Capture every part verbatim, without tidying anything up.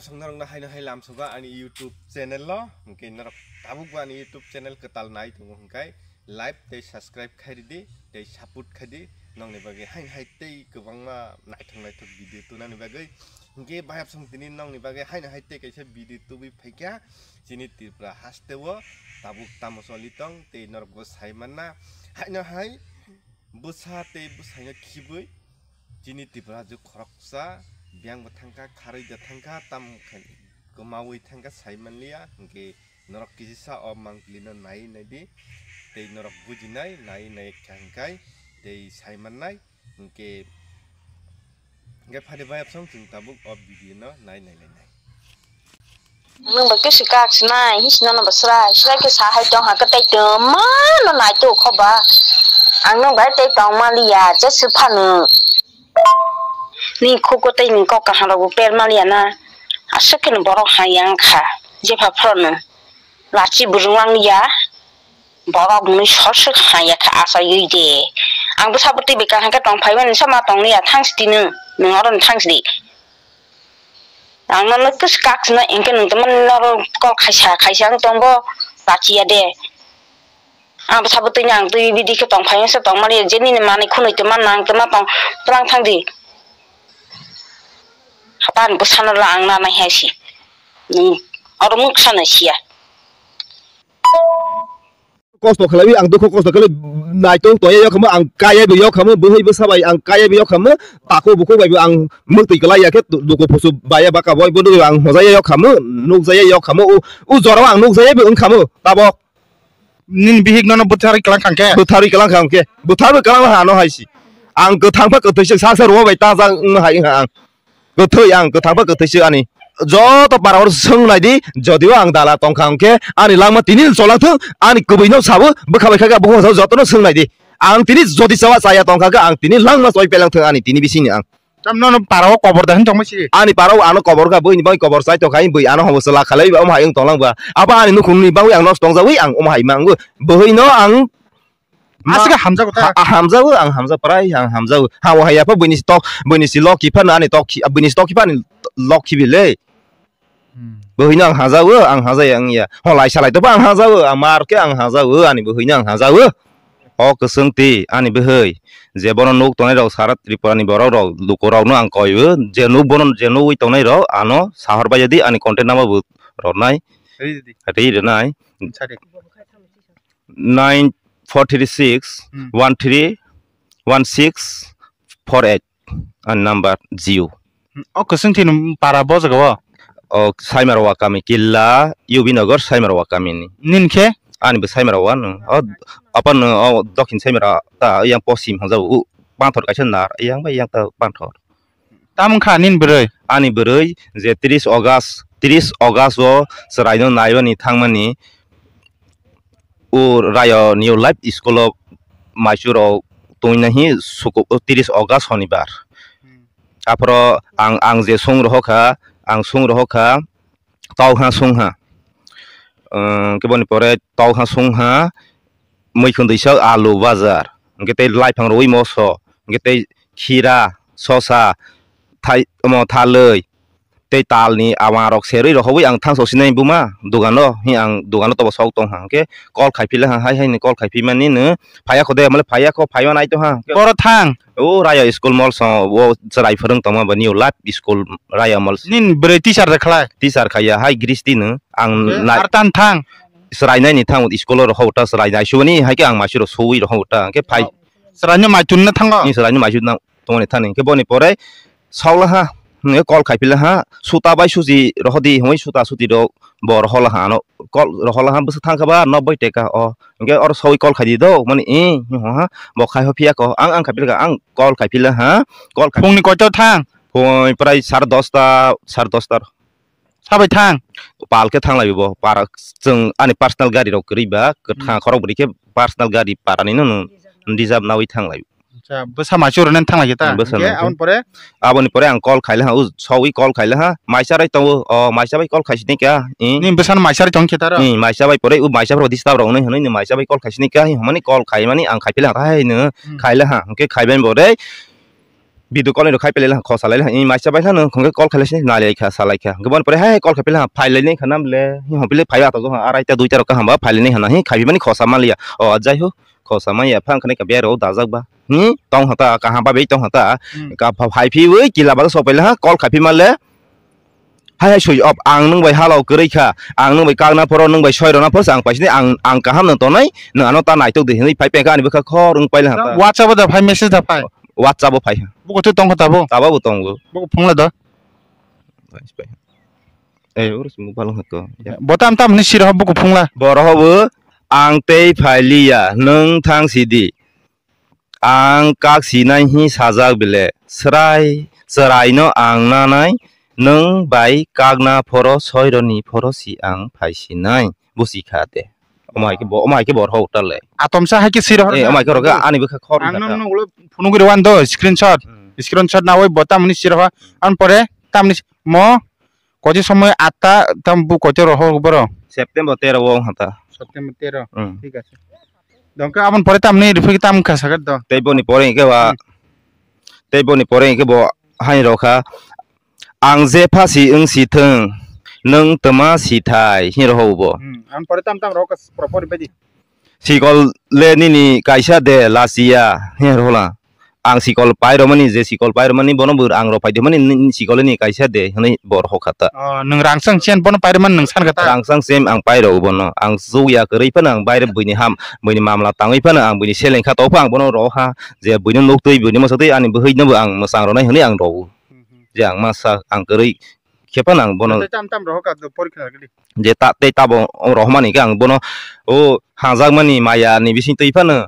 Song norokno haino hai lamsogo ani YouTube channel o, hwnkhe norok tabukbo ani YouTube channel kwtal nai tongo hwnkhe like tei subscribe khai ridi tei support khai di, nongni bagwi haino hai tei kwbangma naithok naithok video tunani bagwi. Hwnkhe bayapsong tini nongni bagwi haino hai tei kaisa video tubui phaikha chini Tripura hasteo tabuk tamo choli tong tei norokbo sai manna haino hai bwsa tei bwsaino khibui. Chini Tripura je khoroksa biyang bo thangkha, kharwi da thangkha, tam khai kwmawi thangkha sai manliya, hwnkhe norok kisisa o mangpili no nai nai di, tei norok bujinai nai nai kha hwnkhe tei sai mannai, hwnkhe, hwnkhe phadi bayapsong chwng tabuk o video no nai nai lai nai. Nwng bai khe si kak sinai, hi sino no basra, sra khe sa hai tong ha, kwtai tong ma no nai to kho ba. Ang nwng bai tei tong ma liya, je si phanu. Ni khuko tei ni kok kaham rok bo per ma liya na. Aswk khe no borok hai yang kha, je pha phro no. Lachi burung ang ya. Borok mui sor se khaya kha achaiwi de. Ang bwsa bwtwi bai kaham khe tong phaimani sama tong liya, thang si tini, nwng oro no thang si di. Ang nono kis kak sino, hwnkhe nwng tongmani noro kok khaisa, khaisa ang tongbo, pachiya de. Ang bwsa bwtwi ni ang twi bidi khe tong phaimani se tong mani, je nini manwi khunui tongma nang tongma tong, twlang thang di. Hapani bwsano la ang nanai hai si. Nwng oro mung sana siya. Kosto khlaiwi ang dukho kosto khlai naitong toya yok hamo ang kaya bo yok hamo bwhwi bwsa bai ang kaya bo yok hamo tako bukhuk bai bo ang mwktwi kwlai ya khe duku phusu baya baka bai bo ang hojaya yok hamo nukjaya yok hamo u jorao ang nukjaya bo wng hamo tabok. Nini bihik nono bwtharwi kwlang khang khe? Bwtharwi kwlang khang khe bwtharwi kwlang ha no hai si ang kwthang pha kwthwi se sa sa ruwa bai ta jang wng hai wng ha ang. Kwthwi ang kwthang pha kwthwi se ani joto para oro swng nai di, jodi o ang dala tong kha hwnkhe ani langma tini no cholang thung, ani kwbwi no sabo bwkha bai kha khe abo joto no swng nai di. Ang tini jodi chawa chaya tong kha khe ang tini langma choi pelang thung ani tini bising ni ang. Tam nono para o kobor da hin tong ma si? Ani para o ano kobor kha bwini bai kobor chai tong kha bwi ano hobo chwla khalai omo hai wng tong lang ba abo ani nukhung ni bagwi ang nosto tong jagwi ang omo hai ma wngwi bwhwi no ang. Aswk hamjago ta? Ha, hamjago, ang hamjak prai, ang hamjago. Ha, o haiya pha buini si tok, buini si lok kiphano ani tok khi, buini si tok kiphani lok khibi le. Hmm. Bwhwino ang hajago, ang hajaya wngya. Ho lai salai tobo ang hajago, ang mar khe ang hajago, ani bwhwino ang hajago. O kwchwng twi ani bwhwi je bono nuk tongnai rok sara Tripura ni borok rok luku rok no ang koi o je nuk bono je nugwi tongnai rok ano sahor bai di ani contact number bo rwnai. Ri di. Ri rwnai. Sa di. Nine four three six one three one six four eight ani number Jio. Hmm, o kwchwng thini para bo jaga o? O Saimarawa kami Killa, U B Nagar Saimarawa kami ni. Nini khe? Ani bo Saimarawa no. O apan no o Dokhin Saimara ta yang posim hajao u panthor kaisa nar yang bai yang ta panthor. Tamo wngkha nini bwrwi? Ani bwrwi je tris August, tris August o chwraino naibani thangmani o Rayo New Life School o maichurok tongwi nahi suku-, tris August honibar. Hmm. Aphoro ang, ang je song rohokha, ang song rohokha, tauha songha. Keboni pore tauha songha, muikhwndwi sak alu bajar, hwnkhe tei laiphang rwi moso, hwnkhe tei khira, sosa, thai-, omo thalwi, tei talni awangrok serwi rohobwi ang thangsok sinai buma dogano, hi ang dogano tobo sok tongha, hwnkhe call khai phila ha, hai hai ni call khai phimani no phaiya kho de, male phaiya kho, phaiya nai tongha. Boro thang. O Raya school mall so, o chwrai phwrwng tongma bo New Life School Raya mall. Nin bwrwi teacher de khlai? Teacher khaiya, hai Gristi no. Ang nai- Ar tan thang. Chwrai nai ni thang school ro hota chwrai nai subani, hai khe ang maisu ro suwi ro hota, hwnkhe phai. Chwraino mai tunna thango? Ni chwraino mai tunna tongoni thani. Hwnkhe boni pore saulaha, hwnkhe call khai phila ha, suta bai suji rohodi, hwnwi suta suti rok bo rohola ha ano, call rohola ha, bwswk thang kha ba noboi teka o. Hwnkhe oro sawi call khai di do, mani, eh, ho ha, bo khai ho phiya ko, ang, ang khai phila kha, ang call khai phila ha, call khai. Phungni koito thang? Phung prai sare dosta, sare dosta. Sabai thang? Pal khe thang lai bo, para chwng ani personal gari rok kwrwi ba, kwthang khorok bwrwi khe personal gari para ni no, no, reserve nawi thang lai. Acha, bwsa maisu rwna thang lai khe ta? Hmm, bwsa. Hwnkhe nangkhe. Aboni pore? Aboni pore ang call khai lai ha, u sawi call khai lai ha, maisa rai tongo, o maisa bai call khai sini kha, eh. Ni bwsano maisa rai tong khe ta ro? Ni maisa bai pore, u maisa bai disturb rok nai hwnwi ni maisa bai call khai sini kha, hwnmani call khai mani ang khai phila hai no, hmm, khai lai ha, hwnkhe khai bai bo re, Video call ni rok khai pele lang khosa lai lang, i maisa bai lang khong call khai lai sini nali kha salai kha. Gabon pore hai call khai pele ha phai lai ni kha nam le, hi hon pele phai ato jo ha arai ta dui ta rok kaham ba phai lai ni hana hi khai bani khosa man liya. O jai ho khosa man ya phang khane ka biya ro da jak ba. Hi tong hata kaham ba bei tong hata. Hmm. Ka pha-, phai phi wi kila ba sok pele ha call khai phi ma le. Hai hai sui op ang nung bai halo kwrwi kha, ang nung bai kak na phoro, nung bai soi rw na phoro, ang paisini ang, ang kaham no tonai, nung ano ta naitok de hinwi phai pengkha ani bwkha khor wng paila ha ta. WhatsApp o da phai, message da phai. WhatsApp o phai. Buko twi tongkha tabo? Tabo bo tongo. Buko phungla da. Eh, oro se mobile hako. Bo tam tam ni siro buko phungla. Boro hobo ang tei phai liya, nung thang sidi. Ang kak sinai hi sajak bile, srai, chwraino ang nanai, nwng bai kakna phoro soironi phoro si ang phai sinai, bo si kha de. Omo hai khe bo, omo hai khe bo rw ta le. Atomsa hai khe siro. Eh, omo hai khe rw ani bwkha khor. Ang no no ulo phunugwi rwan do screenshot. Hmm. Screenshot nawi bo tamni siro ha. An pore tamni mo koti somoi atta tam bu koti rw ho boro. September tero o hata. September tero. Hmm. Thik ase. Dongke aboni pore tamni rifriki tam kha sakhe do. Tei boni pore hwnkhe ba, hmm, tei boni pore hwnkhe bo hai rokha, "Ang je phasi wng si thung, nwng twma si thai," hin rokha bo. Hmm, aboni pore tam tam rokha propor bedi. "Sikol le nini kaisa de lasiya," hin rokha. Ang sikol pai romani, je sikol pai romani, bono bo ang rok pai de mani, ni, ni sikol ni kaisa de, hwnwi bo rok kha ta. Oh, nwng rang chang chen bono pai romani nwng san kha ta? Rang chang chen ang pai rok bono. Ang chuk ya kwrwi phano ang baire buini ham, buini mamla tangwi phano ang buini seleng kha to pha ang bono rok ha. Je buino nuk twi, buini mwsuk twi, ani bwhwi no bo ang mwchang rwnai hwnwi ang rw. Mhm. Je ang masa ang kwrwi khe phano ang bono. Tei tam tam rok kha porikha gidi. Je ta, tei tabo rok mani khe ang bono, o hajak mani maya ni bising twi phano.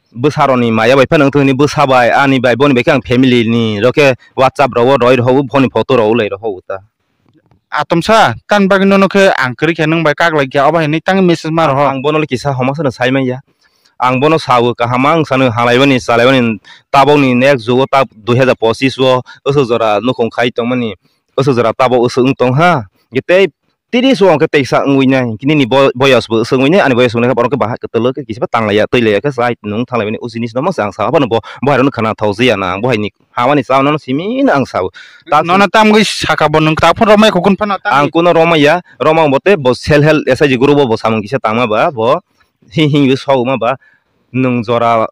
Bwsarokni maya bai phano wngthok hwnwi bwsa bai ani bai boni bai khe ang family ni rok khe WhatsApp rok o roi rok o phone ni photo rok o lai rok o ta. Atomsa tan bagwi nono khe ang kwrwi khe nwng bai kak lai khe obo hai hwnwi tang message ma rok. Ang bono le kisa homa sano sai manya. Ang bono sao kaham ang sano halai bani chalai bani tabok ni next jugo ta dui hazar pochis o aswk jora nukhung khai tong mani aswk jora tabok aswk wng tong ha. Tei tris o hwnkhe teisa wngwi nai, nini bo-, boyos bo swngwi nai, ani boyos wngwi nai khe borok khe bahai kwtwlwk khe kisa tanglaiya, twilaiya khe chai nwng thanglai mani o jinis no masa ang sa phano bo, bo hai rokno khna thok jaya na, ang bo hai ni hamani cha no simi no ang sao. Nono tamgwi saka bo nwng ta phone romai kho kun phano tamgwi. Ang kuno romaiya, romang bo tei bo self help S I G group o bo samung kisa tangma ba bo hing hing bo sok ma ba nwng jora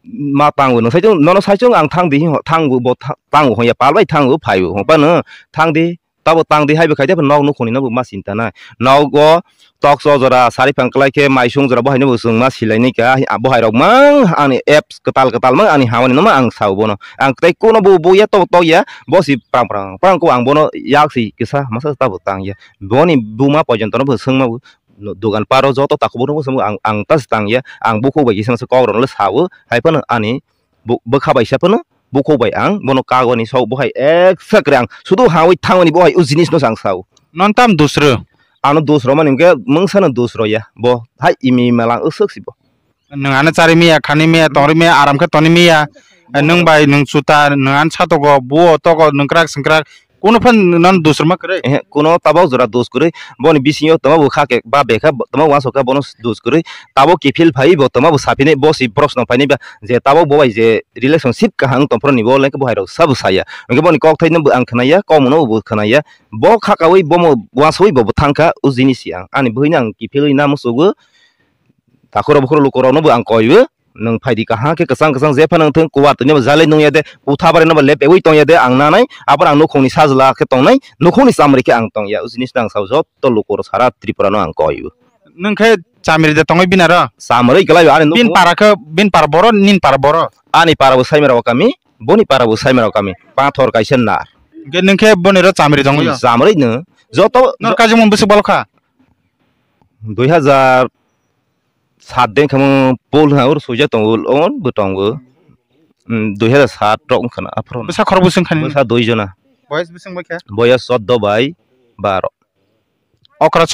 ma tango nwng saichung nono saichung ang thang di hing thang bo tha-, tango hong ya pal bai thango phai bo hong pa no thang di. Tabo tang di hai bo khai de nok nukhungni no bo ma sinta nai. Nogo tok so jora sari phang klai khe maisung jora bo hai no bo chwng ma silai ni ka. Bo hai rok mang ani apps kwtal kwtal mang ani hamani no ma ang sao bono. Ang tei kuno bo bo ya to to ya bo si prang prang prang ko ang bono yak si kisa masa tabo tang ya. Boni buma pojonto no bo swng ma bo dogan paro joto takhuk bo no bo swng ang ang ta si tang ya. Ang bukhuk bai kisa masa kok rok no le sao hai phano ani bu-, bwkha bai se phano bukhuk bai ang bono kagoni sok bo hai eksa kwrwi ang sudu hawi thangmani bo hai o jinis no ang sao. Non tam dusro? Ano dusro mani hwnkhe mungsa no dusro ya bo hai imi malang usuk si bo. Nwng ano chari miya, khani miya, tongri miya, aram khe toni miya. Nwng bai nwng chuta, nwng ano satogo, buo togo, nwng kwrak swng kwrak, Kuno phan non dusrma kwrwi? Ehe, kuno tabok jora dus kwrwi. Boni bisingo tamo bo kha khe ba bekha tamo uansuk kha bono dus kwrwi. Tabok kiphil phai bo tamo bo saphinai bo si proshno phainai ba je tabok bo bai je relationship kaham tongphuru ni bo lengkhe bo hai rok sabo saya. Hwnkhe boni kok thaino bo ang khwnaya, kokmano bo khwnaya. Bo kha kaui bomo uansugui bo bwthang kha o jinis si ang. Ani bwhwino ang kiphilwi na musugo. Takhurok bukhurok lukurokno bo ang koiyo. Nwng phaidi kaham khe kwchang kwchang je phano wngthung kuwar tini bo jalai nung ya de kutha bai no bo lepeui tong ya de ang nanai abo ang nukhung ni sajla khe tongnai nukhung ni chamri khe ang tong ya o jinis no ang sao joto lukurok sara Tripura no ang koi o. Nwng khe chamri de tongwi bina ro? Chamri kwlai ani bin para khe bin para boro nin para boro? Ani para bo Saimara o kami boni para bo Saimara o kami pathor kaisa nar. Hwnkhe nwng khe boni ro chamri tongwi o? Chamri no joto nor kajimon bwswk balo kha? Dui hazar sat den khe mo pol ha ur suja tongo on bo tongo. Hmm, dui hazar sat rok wngkha na aphuru. Bwsa khorok bwswng khani? Bwsa dui jona. Boyes bwswng bai khe? Boyes choddo bai baro. Okra